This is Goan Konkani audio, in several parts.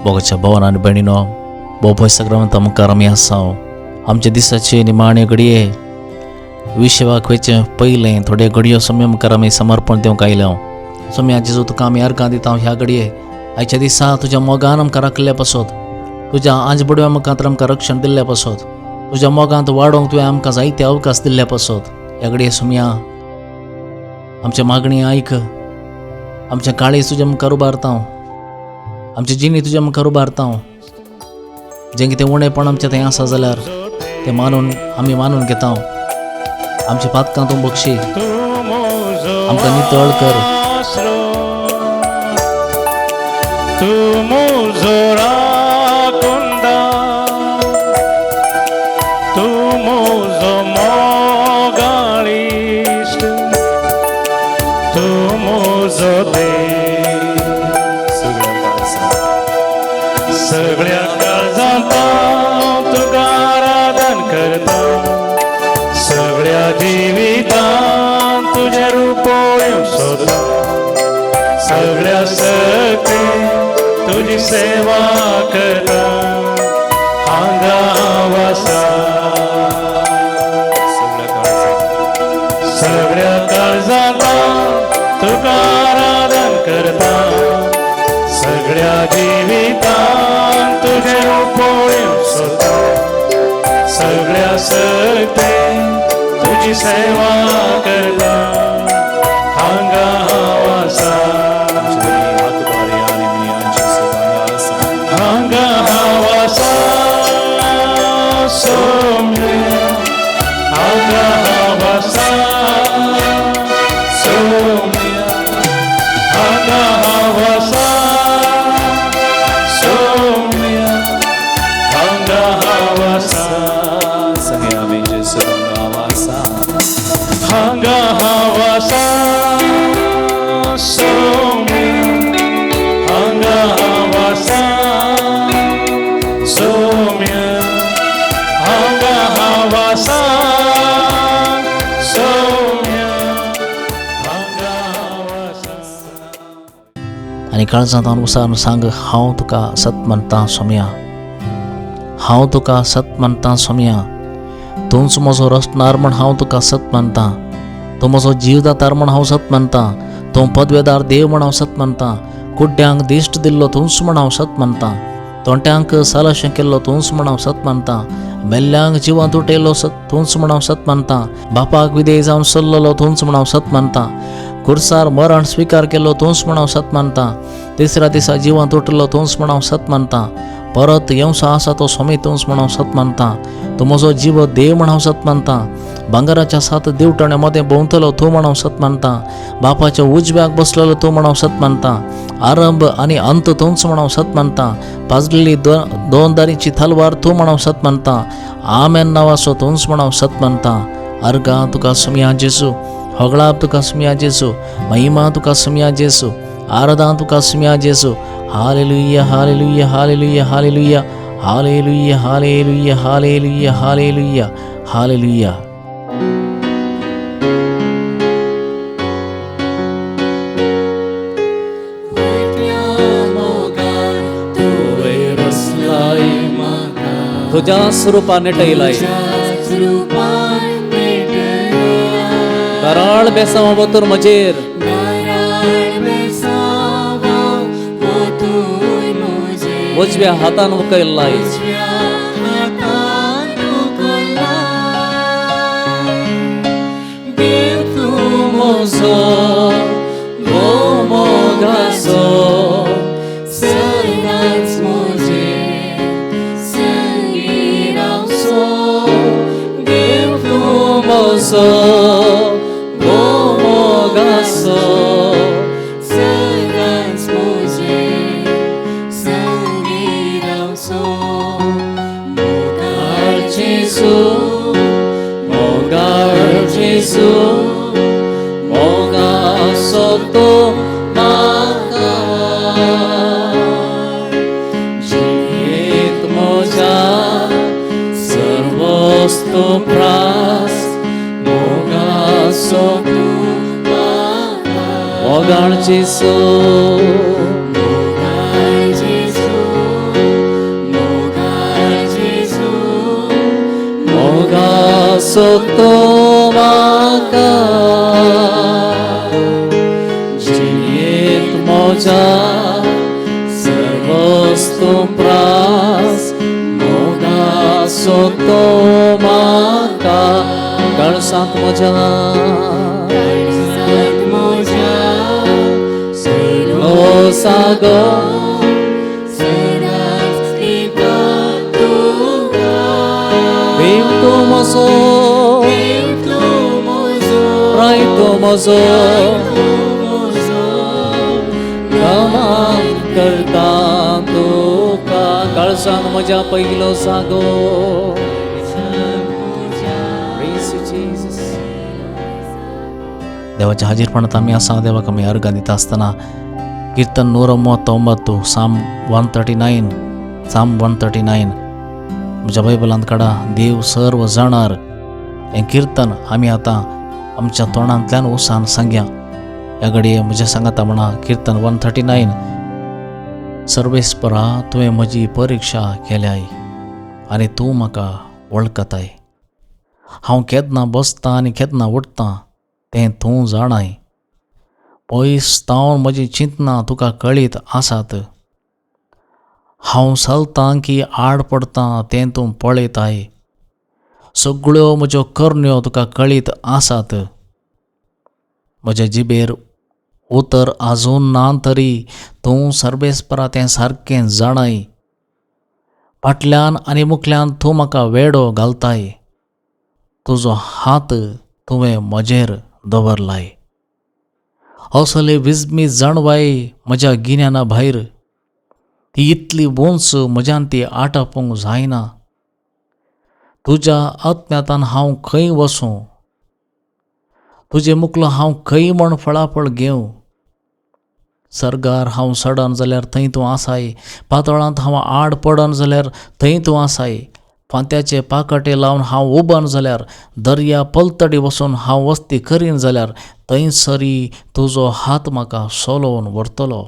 मोगाच्या भोवान आनी भयणीनो, भोव सगळ्या मुखार आमी आसा. आमच्या दिसाचे निमाणे घडये विशेवाक वयचे पयलें थोडे घडयो सोम्या मुखार आमी समर्पण दिवंक आयल्या. सोम्या जेजू, तुका आमी अर्गां दिता ह्या घडये. आयच्या दिसा तुज्या मोगान आमकां राखिल्ल्या पासत, तुज्या आंज बडव्या मुखार आमकां रक्षण दिल्ल्या पासत, तुज्या मोगांत वाडोवंक तुवें आमकां जायते अवकाश दिल्ल्या पासत ह्या घडये सोम्या आमच्या मागणी आयक. आमच्या काळीज तुज्या मुखार उबारता, आमची जिणी तुज्या मुखार उबारता. जें कितें उणेपण आमचें थंय आसा जाल्यार तें मानून आमी मानून घेता. आमची पातकां तूं बक्षी, आमकां नितळ कर. सगळ्या काळजांत तुका आराधन करता, सगळ्या जिवितांत तुजें रूप पळोवंक सोदता, सगळ्या शक्तीन तुजी सेवा करता. हांगा हांव आसा. सगळ्या काळजांत तुका आराधन करता, सगळ्या जिवितांत तुजें रूप पळोवंक सोदता, सगळ्या शक्तीन तुजी सेवा करता. हांगा हांव आसा. हांगा हांव आसा सोम्या, हांगा हांव आसा सोम्या, हांगा हांव आसा सोम्या, हांगा हांव आसा. हांगा हांव आसा सोम्या, हांगा हांव आसा सोम्या, हांगा हांव आसा सोम्या, हांगा हांव आसा. आनी काळजांत उसार सांग, हांव तुका सत मानता सोम्या, हांव तुका सत मानता सोम्या. तूंच म्हजो रचणार म्हण हांव तुका सत मानता, तूं म्हजो जीवदातार म्हण हांव सत मानता, तूं पदवेदार देव म्हण हांव सत मानता, कुड्ड्यांक दिश्ट दिल्लो तूंच म्हण हांव सत मानता, तोंट्यांक सालाशें केल्लो तूंच म्हण हांव सत मानता, मेल्ल्यांक जिवांत उठयलो सत तूंच म्हण हांव सत मानता, बापाक विधेय जावन सल्लोलो तूंच म्हण हांव सत मानता, कुर्सार मरण स्विकार केल्लो तूंच म्हण हांव सत मानता, तिसऱ्या दिसा जिवांत उठलो तूंच म्हण हांव सत मानता, परत येवचो आसा तो स्वामी तूंच म्हण हांव सत मानता, तूं म्हजो जीव देव म्हण हांव सत मानता, भांगराच्या सात देवटाण्या मदें भोंवतलो तूं म्हण हांव सत मानता, बापाच्या उजव्याक बसलेलो तूं म्हण हांव सत मानता, आरंभ आनी अंत तूंच म्हण हांव सत मानता, पाजलेली दोन दारीची तलवार तूं म्हण हांव सत मानता, आमेन नांवाचो तूंच म्हण हांव सत मानता. अर्गां तुका सुमया जेजू, होगळाप तुका सुमया जेजू, महिमा तुका सुमया जेजू, आराधना तुका सुमया जेजू. Hallelujah, hallelujah, hallelujah, hallelujah, hallelujah, hallelujah, hallelujah, hallelujah, hallelujah. तुझ्या स्वरूपान नेटयलाय, कराळ बेसांव वतूर म्हजेर, उजव्या हातान उकयलाय, देव तूं म्हजो भोव मोगाचो, सदांच म्हजे संगी रावचो. देव तूं म्हजो भोव मोगाचो, सदांच म्हजे संगी रावचो. मोगाळ जेजू, मोगाळ जेजू, मोगाचो तूं म्हाका, जिणेंत म्हज्या सर्वस्त प्रास, मोगाचो तूं म्हाका, मोगाळ जेजू, मोगाळ जेजू, सोदतो म्हाका जिणेंत म्हज्या सर्वस्तू प्रास मोगा सोदतो म्हाका काळजांत म्हज्या काळजांत म्हज्या पयलो सागो सदांच दिता तुका देव तूं म्हजो देव तूं म्हजो राय तूं म्हजो तूं म्हजो कमान करता तुका काळजांत म्हज्या पयलो जागो. Praise you, Jesus. देवाच्या हाजीरपणांत आमी आसा. देवाक आमी अर्गां दिता आसतना कीर्तन 139, Psalm 139, Psalm 139 म्हज्या बायबलांत काडा. देव सर्व जाणार हें कीर्तन आमी आतां आमच्या तोंडांतल्यान उसान सांगया. ह्या घडये म्हज्या सांगाता म्हणा कीर्तन 139. सर्वेस्परा तुवें म्हजी परिक्षा केल्याय आनी तूं म्हाका वळखताय. हांव केन्ना बसतां आनी केन्ना उठतां तें तूं जाणाय. पयस तावन म्हजी चिंतनां तुका कळीत आसात. हांव चलतां की आड पडतां तें तूं पळयताय. सगळ्यो म्हज्यो करण्यो तुका कळीत आसात. म्हज्या जिबेर उतर आजून ना तरी तूं सर्वेस्परा तें सारकें जाणाय. फाटल्यान आनी मुखल्यान तूं म्हाका वेडो घालताय. तुजो हात तुवें म्हजेर दवरलाय. असले विस्मी जाणवाय म्हज्या गिन्याना भायर. ती इतली उंच म्हज्यान ती आटापूंक जायना. तुज्या आत्म्यातान हांव खंय वसूं? तुजे मुखलो हांव खंय म्हण फळाफळ घेवं? सर्गार हांव सडन जाल्यार थंय तूं आसाय. पातळांत हांव आड पडन जाल्यार थंय तूं आसाय. फांत्याचे पाकटे लावन हांव उबन जाल्यार, दर्या पलतडी वचून हांव वस्ती करीन जाल्यार थंयसरी तुजो हात म्हाका सोलोवन व्हरतलो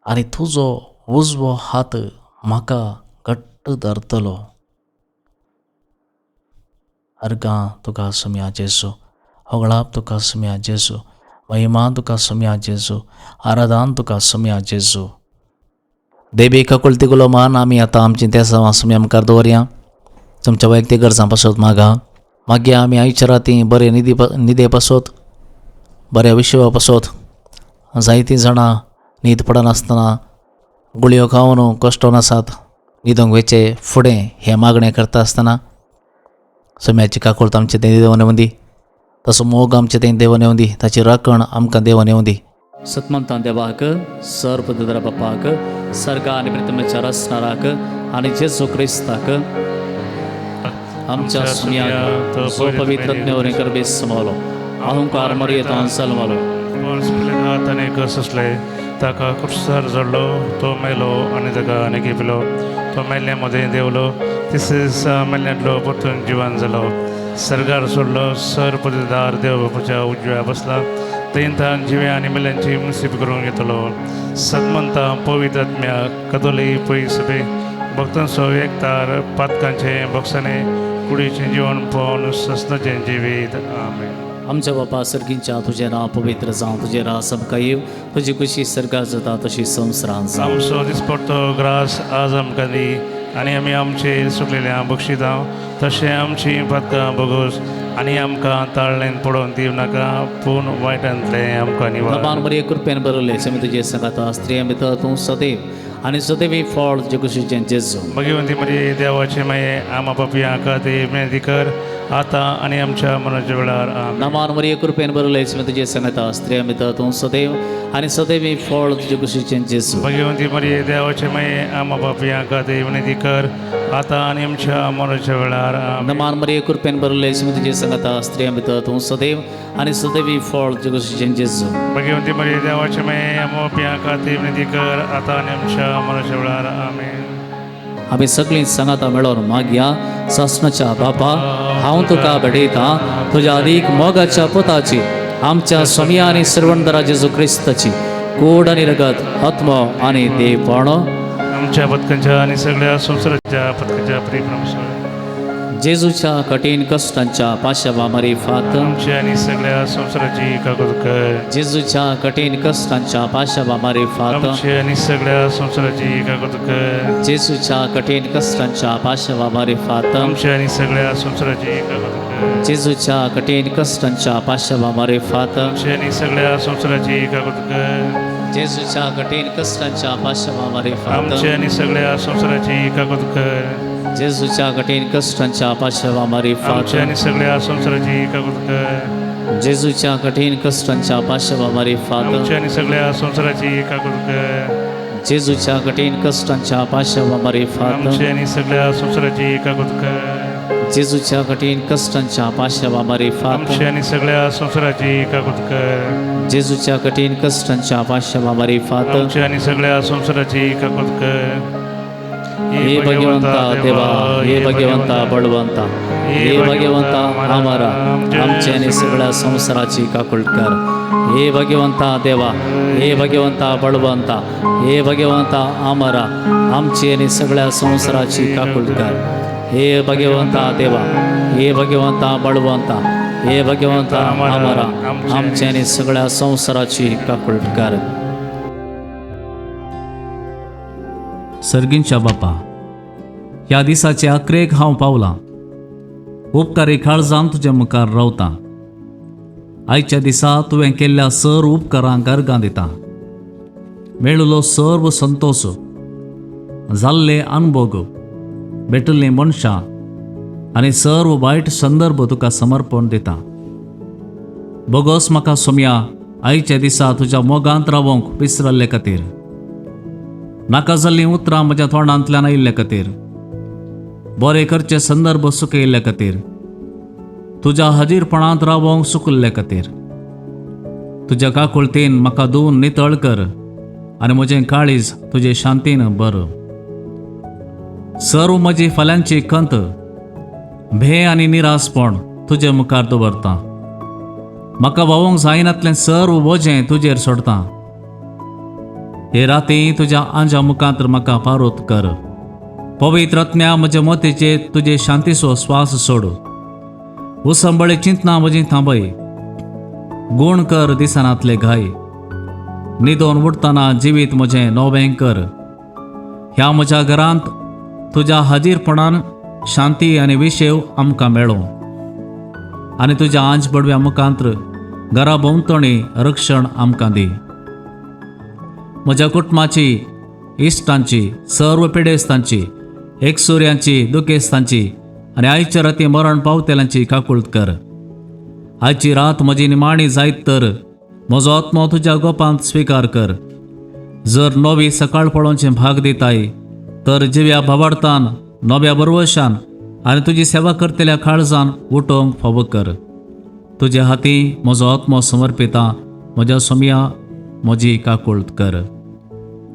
आनी तुजो उजवो हात म्हाका घट्ट धरतलो. अर्गां तुका सुम्या जेजू, होगळाप तुका सुम्या जेजू, महिमा तुका सुम्या जेजू, आराधान तुका सुम्या जेजू. देवी काकुळती गुलो मान आमी आतां आमची तेसांवां सुम्या मुखार दवरया. तुमच्या वैयक्तीक गरजां पासत मागा. मागीर आमी आयच्या राती बरे न्हिदे पासत, बऱ्या विशवा पासत. जायतीं जाणां न्हीद पडनासतना गुळयो खावन कश्टोन आसात. न्हिदोंक वयचे फुडें हें मागणें करता आसतना सुम्याची काकुळत आमचे तें देवान येवंदी, तसो मोग आमचे तें देवान येवंदी, ताची राखण आमकां देवान येवंदी. सतमंतां देवाक, सर्वदरा बापाक, सर्गा आनी प्रथमेच्या रसणाराक आनी जेजू क्रिस्ताक आमच्या सुम्याक जो पवित्र आत्म्यावरी करबेस समवलो अहंकार मर्येतान सलमलो हात आनी कसले ताका कुर्सार जडलो. तो मेलो आनी ताका आनी घेपलो. तो मेल्ल्या मदें देंवलो. तिसरे दिसा मेल्ल्यांतलो परतून जिवन जालो. सर्गार सोडलो. सर पददार देव बापाच्या उजव्या बसला. थंय जिव्या आनी मेल्यांची मुसीब करूंक येतलो. सदमंता पवित्र आत्म्या कदोली पयसबे भक्तांचो एकतार पातकांचे बक्षाने कुडीचें जिवन पळोवन ससनाचें जिवीत. आमेन. आमच्या बापा सर्गींच्या तुजें नांव पवित्र जावं, तुजें राज आमकां येवं, तुजी खुशी सर्गार जाता तशी संवसारांत जावं. आमचो दिसपडतो ग्रास आज आमकां दी आनी आमी आमचे सुकलेल्या बक्षितां तशें आमची पातकां बगोस आनी आमकां ताळ्ळेन पडोवन दिवं नाका पूण वायटांतलें आमकां निवार. नमान मरिये कृपेन बरयलें समी तुजे सांगाता स्त्रियां भितर तूं सदैव आनी सदैव फळ तुजे कुशीचें जेजू. भगवंती मरिये देवाचे माये आमा पापयां खातीर विनंती कर आतां आनी आमच्या मरणाच्या वेळार. आमेन. नमान मरिये कृपेन बरयलें समी तुजे सांगाता स्त्रियां भितर तूं सदैव आनी सदैव फळ तुजे कुशीचें जेजू. भगवंती मरिये देवाचे माये आमा पापयां खातीर विनंती कर आतां आनी आमच्या मरणाच्या वेळार. आमेन. नमान मरिये कृपेन बरयलें समी तुजे सांगाता स्त्रियां भितर तूं सदैव आनी सदैव फळ तुजे कुशीचें जेजू. भगवंती मरिये देवाचे माये आमा पापयां खातीर विनंती कर आतां आनी आमच्या मरणाच्या वेळार. आमेन. आमी सगळीं सांगाता मेळोन मागया. सासणाच्या बापा हांव तुका भेटयतां तुज्या अदीक मोगाच्या पुताची आमच्या स्वामया आनी सर्वंदरा जेजू क्रिस्ताची कोड आनी रगत आत्मो आनी देवपण आमच्या पथकांच्या आनी सगळ्या संवसाराच्या पथकांच्या प्रेम. जेजूच्या कठीण कश्टांच्या पाशावा मारिफात आमची आनी सगळ्या संवसाराची काकूत कर. जेजूच्या कठीण कश्टांच्या पाशावा मारिफात आमची आनी सगळ्या संवसाराची काकूत कर. जेजूच्या कठीण कश्टांच्या पाशावा मारिफात आमची आनी सगळ्या संवसाराची काकूत कर. जेजूच्या कठीण कश्टांच्या पाशावा मारिफात आमची आनी सगळ्या संवसाराची काकूत कर. जेजूच्या कठीण कश्टांच्या पाशावा मारिफात आमची आनी सगळ्या संवसाराची काकूत कर. जेजूच्या कठीण कश्टांच्या पाशावा मारिफात आमची आनी सगळ्या संवसाराची काकूत कर. जेजूच्या कठीण कश्टांच्या पाशावा मारिफात आमची आनी सगळ्या संवसाराची काकूत कर. जेजूच्या कठीण कश्टांच्या पाशावा मारिफात आमची आनी सगळ्या संवसाराची काकूत कर. जेजूच्या कठीण कश्टांच्या पाशावा मारिफात आमची आनी सगळ्या संवसाराची काकूत कर. जेजूच्या कठीण कश्टांच्या पाशावा मारिफात आमची आनी सगळ्या संवसाराची काकूत कर. हे भगवंता देवा, हे भगवंता बळवंता, हे भगवंता आमारा, आमच्या आनी सगळ्या संवसाराची काकूट कर. हे भगवंता देवा, हे भगवंता बळवंता, हे भगवंता आमारा, आमची आनी सगळ्या संवसाराची काकूट कर. हे भगवंता देवा, हे भगवंता बळवंता, हे भगवंता आमारा, आमच्या आनी सगळ्या संवसाराची काकूट कर. सर्गींच्या बापा, ह्या दिसाचे अकरेक हांव पावलां. उपकारी काळजान तुजे मुखार रावतां. आयच्या दिसा तुवें केल्ल्या सर उपकारांक अर्गां दिता. मेळिल्लो सर्व संतोश, जाल्ले अनभोग, भेटिल्लीं मनशां आनी सर्व वायट संदर्भ तुका समर्पण दिता. बोगोस म्हाका सोमया आयच्या दिसा तुज्या मोगांत रावोंक विसरल्ले खातीर, नाका जाल्लीं उतरां म्हज्या तोंडांतल्यान आयिल्ले खातीर, बरे करचे संदर्भ सुकयिल्ले खातीर, तुज्या हाजीरपणांत रावोंक सुकल्ले खातीर. तुज्या काकुळतेन म्हाका धुवन नितळ कर आनी म्हजें काळीज तुजे शांतीन बर. सर्व म्हजी फाल्यांची खंत, भे आनी निरासपण तुजे मुखार दवरता. म्हाका व्हांवूंक जायनातलें सर्व वजें तुजेर सोडता. हे राती तुज्या आंजा मुखांत म्हाका पारोत कर. पवित्र आत्म्या म्हज्या मतीचेर तुजे शांतीचो स्वास सोड. उसंबळे चिंतना म्हजी थांबय. गुण कर दिसनातले घाय. निदोन उठतना जिवीत म्हजें नवें कर. ह्या म्हज्या घरांत तुज्या हाजीरपणान शांती आनी विशेव आमकां मेळो आनी तुज्या आंज बडव्या मुखांत घरा भोंवतणी रक्षण आमकां दी. म्हज्या कुटुंबाची, इश्टांची, सर्व पिडेस्तांची, एकसुऱ्यांची, दुखेस्तांची आनी आयच्या राती मरण पावतेल्यांची काकूळत कर. आयची रात म्हजी निमाणी जायत तर म्हजो आत्मो तुज्या गोपांत स्विकार कर. जर नवी सकाळ पळोवचें भाग दिताय तर जिव्या भावार्थान, नव्या बरवशान आनी तुजी सेवा करतल्या काळजान उठोवंक फावो कर. तुज्या हाती म्हजो आत्मो समर्पिता. म्हज्या सोमया म्हजी काकूळत कर.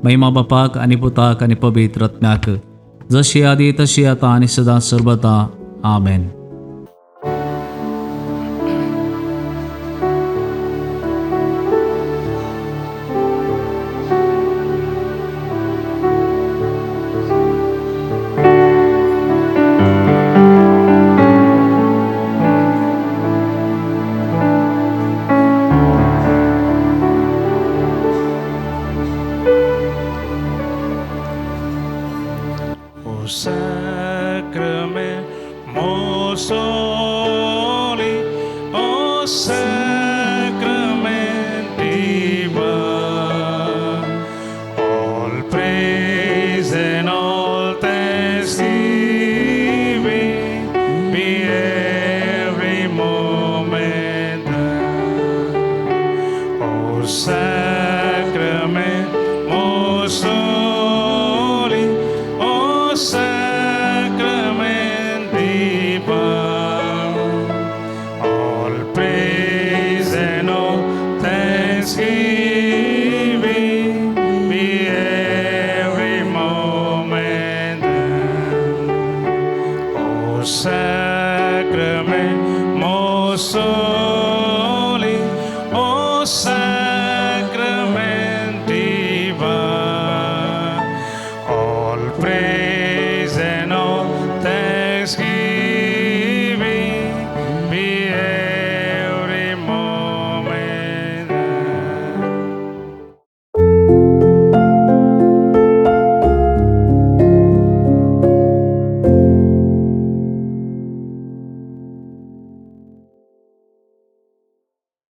महिमा बापाक आनी पुताक आनी पवित्र आत्म्याक, जशी आदी तशी आतां आनी सदां सर्वदा. आमेन. O sacrament most holy, O sacrament divine, all praise and all thanksgiving be every moment thine. O sacrament most holy, O sacrament divine, all praise and all thanksgiving be every moment thine. O sacrament most holy, O sacrament divine, all praise